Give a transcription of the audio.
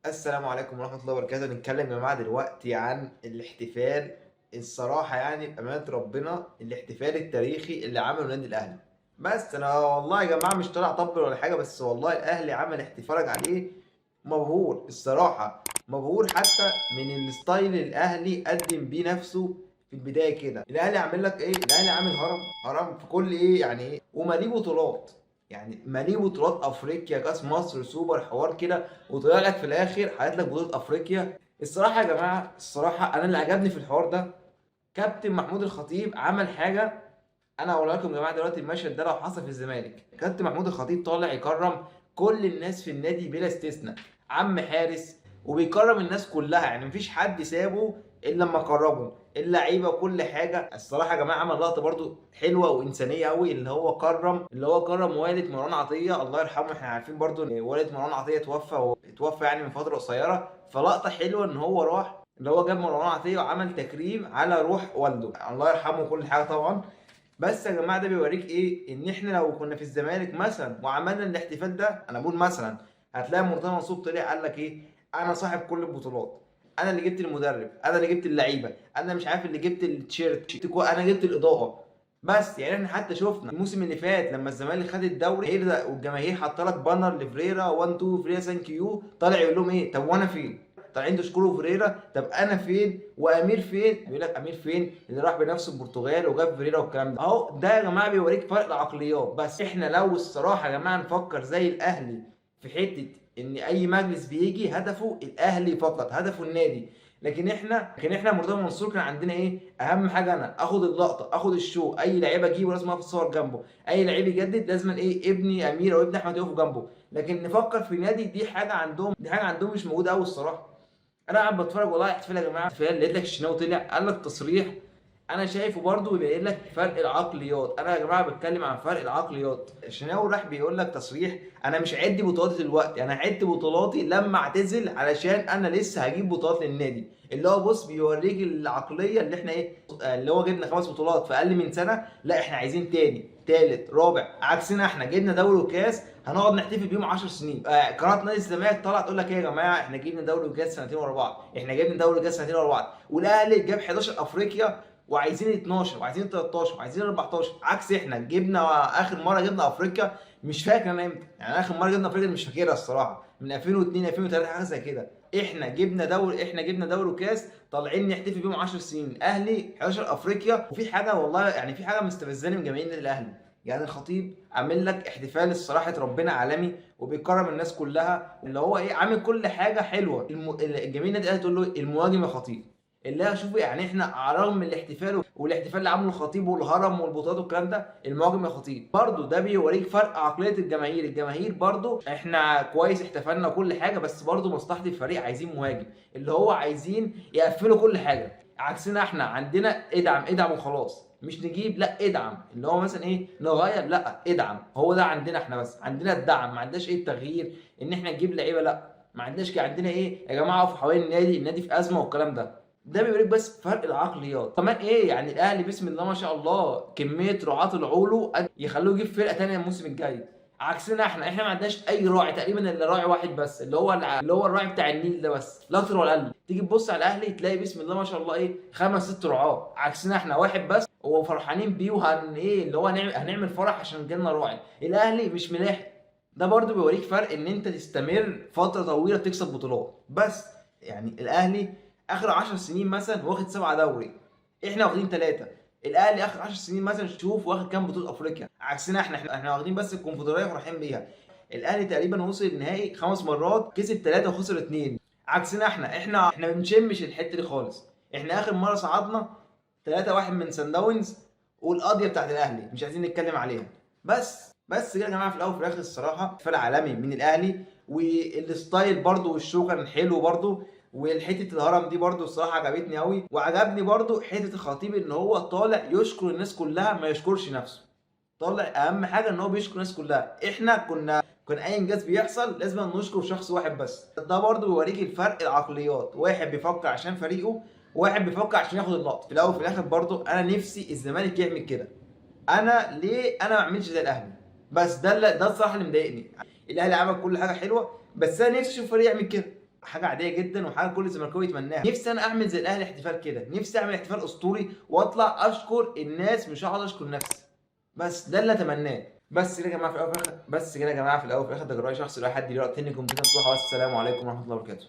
السلام عليكم ورحمة الله وبركاته. نتكلم يا جماعة دلوقتي عن الاحتفال. الصراحة يعني بأمانة ربنا الاحتفال التاريخي اللي عمله النادي الأهلي. بس أنا والله يا جماعة مش طالع طبل ولا حاجة، بس والله الأهلي عمل احتفال عليه مبهور الصراحة، مبهور حتى من ال style اللي الأهلي قدم بيه نفسه في البداية كده. الأهلي عامل لك إيه؟ الأهلي عامل هرم هرم في كل إيه يعني إيه، ومليه بطولات، يعني مليه بطولات افريقيا، كاس مصر، سوبر، حوار كده، وطلع لك في الاخر حاطط لك بطوله افريقيا. الصراحة يا جماعة، الصراحة انا اللي عجبني في الحوار ده كابتن محمود الخطيب عمل حاجة انا هقولها لكم يا جماعة دلوقتي. المشهد ده لو حصل في الزمالك، كابتن محمود الخطيب طالع يكرم كل الناس في النادي بلا استثناء، عم حارس، وبيكرم الناس كلها، يعني مفيش حد سابه الا لما كرمه، اللعيبة وكل حاجة. الصراحة يا جماعة عمل لقطة برضو حلوة وانسانيه قوي، اللي هو كرم والد مروان عطية الله يرحمه. احنا عارفين برضو ان والد مروان عطية توفى يعني من فترة قصيرة، فلقطه حلوة ان هو راح اللي هو جاب مروان عطية وعمل تكريم على روح والده الله يرحمه كل حاجة طبعا. بس يا جماعة ده بيوريك ايه، ان احنا لو كنا في الزمالك مثلا وعملنا الاحتفال ده، انا بقول مثلا هتلاقي مرتضى منصور طلع قال لك ايه، انا صاحب كل البطولات، انا اللي جبت المدرب، انا اللي جبت اللعيبة، انا مش عارف اللي جبت التيشيرت، انا جبت الاضاءة. بس يعني احنا حتى شفنا الموسم اللي فات لما الزمالك خد الدوري والجماهير حاطه لك banner لفريرا 1 2 فريرا thank you، طالع يقول لهم ايه، طب وانا فين؟ طالعين تشكروا فريرا، طب انا فين؟ وامير فين؟ بيقول لك امير فين اللي راح بنفسه البرتغال وجاب فريرا والكلام ده. اهو ده يا جماعة بيوريك فرق العقليات. بس احنا لو الصراحة يا جماعة نفكر زي الاهلي في حتة ان اي مجلس بيجي هدفه الاهلي فقط، هدفه النادي، لكن احنا مرتضى منصور كان عندنا ايه، اهم حاجة انا اخد اللقطة، اخد ال show، اي لعيب اجيبه لازم اقف اتصور جنبه، اي لعيب يجدد لازم ايه ابني امير او ابن احمد يقفوا جنبه. لكن نفكر في نادي، دي حاجة عندهم مش موجودة قوي الصراحة. انا قاعد بتفرج والله احتفال يا جماعة، احتفال، لقيت لك الشناوي طلع قال لك تصريح انا شايفه برضو بيبين لك فرق العقليات. انا يا جماعة بتكلم عن فرق العقليات. الشناوي راح بيقول لك تصريح، انا مش عدي بطولاتي دلوقتي، انا عدت بطولاتي لما اعتزل علشان انا لسه هجيب بطولات للنادي. اللي هو بص بيوريك العقلية اللي احنا ايه، اللي هو جبنا 5 بطولات في اقل من سنة، لا احنا عايزين تاني تالت رابع. عكسنا احنا جبنا دوري وكاس هنقعد نحتفل بيهم 10 سنين. قناة نادي الزمالك طلعت تقول لك ايه يا جماعة، احنا جبنا دوري وكاس سنتين ورا بعض، احنا جبنا دوري وكاس سنتين ورا بعض، والاهلي جاب 11 افريقيا وعايزين 12 وعايزين 13 وعايزين 14. عكس احنا جبنا اخر مرة جبنا افريقيا مش فاكر انا امتى، يعني اخر مرة جبنا افريقيا مش فاكرها الصراحة، من 2002 2003 حاجة زي كده. احنا جبنا دوري وكاس طالعين نحتفل بيهم 10 سنين، اهلي 11 افريقيا. وفي حاجة والله يعني في حاجة مستفزاني من جماهير النادي الاهلي، يعني الخطيب عامل لك احتفال الصراحة ربنا عالمي وبيكرم الناس كلها، اللي هو ايه عامل كل حاجة حلوة. الجماهير النادي الاهلي تقول له المهاجم يا خطيب، اللي هي شوفوا يعني احنا على الرغم من الاحتفال والاحتفال اللي عامله الخطيب والهرم والبطولات والكلام ده، المهاجم يا خطيب. برضو ده بيوريك فرق عقلية الجماهير. الجماهير برضو احنا كويس احتفلنا وكل حاجة، بس برضو مصلحة الفريق عايزين مهاجم، اللي هو عايزين يقفلوا كل حاجة. عكسنا احنا عندنا ادعم ادعم وخلاص، مش نجيب، لا ادعم، اللي هو مثلا ايه نغير، لا ادعم. هو ده عندنا احنا، بس عندنا الدعم، ما عندناش ايه التغيير ان احنا نجيب لعيبة، لا ما عندناش كده. عندنا ايه يا جماعة اقفوا حوالين النادي، النادي في ازمة والكلام ده. ده بيوريك بس فرق العقليات. كمان ايه يعني الاهلي بسم الله ما شاء الله كمية رعاة العولو يخلوه يجيب فرقه ثانية الموسم الجاي. عكسنا احنا ما عندناش اي راعي تقريبا، الا راعي واحد بس اللي هو الراعي بتاع النيل ده بس، لا اكتر ولا اقل. تيجي تبص على الاهلي تلاقي بسم الله ما شاء الله ايه 5 6 رعاه، عكسنا احنا واحد بس وفرحانين بيه، وهن ايه اللي هو هنعمل فرح عشان جالنا راعي. الاهلي مش ملاحق. ده برضو بيوريك فرق ان انت تستمر فترة طويلة تكسب بطولات. بس يعني الاهلي اخر 10 سنين مثلا واخد 7 دوري، احنا واخدين 3. الاهلي اخر 10 سنين مثلا شوف واخد كام بطوله افريقيا، عكسنا احنا واخدين بس الكونفدراليه وفرحين بيها. الاهلي تقريبا وصل النهائي 5 مرات، كسب 3 وخسر 2. عكسنا احنا ما بنشمش الحتة دي خالص. احنا اخر مرة صعدنا 3-1 من سان داونز، والقضية بتاعت الاهلي مش عايزين نتكلم عليها. بس كده يا جماعة، في الاول وفي الاخر الصراحة احتفال عالمي من الاهلي، وال style برضو وال show كان حلو برضو، والحتة الهرم دي برضو الصراحة عجبتني قوي. وعجبني برضو حتة الخطيب ان هو طالع يشكر الناس كلها ما يشكرش نفسه، طالع اهم حاجة ان هو بيشكر الناس كلها. احنا كنا اي انجاز بيحصل لازم نشكر شخص واحد بس. ده برضو بيوريك الفرق العقليات، واحد بيفكر عشان فريقه، واحد بيفكر عشان ياخد اللقطة. في الاول وفي الاخر برضو انا نفسي الزمالك يعمل كده. انا ليه انا ما اعملش زي الاهلي؟ بس ده الصراحة اللي مضايقني. الاهلي عمل كل حاجة حلوة، بس انا نفسي اشوف فريق يعمل كده. حاجة عادية جدا وحاجه كل زملكاوي يتمناها. نفسي انا اعمل زي الاهلي احتفال كده، نفسي اعمل احتفال اسطوري واطلع اشكر الناس، مش هقعد اشكر نفسي، بس ده اللي اتمناه. بس كده يا جماعة في الاول وفي الاخر، بس كده يا جماعة في الاول وفي الاخر ده راي شخصي، لو حد ليه راي تاني comment مفتوحة. والسلام عليكم ورحمة الله وبركاته.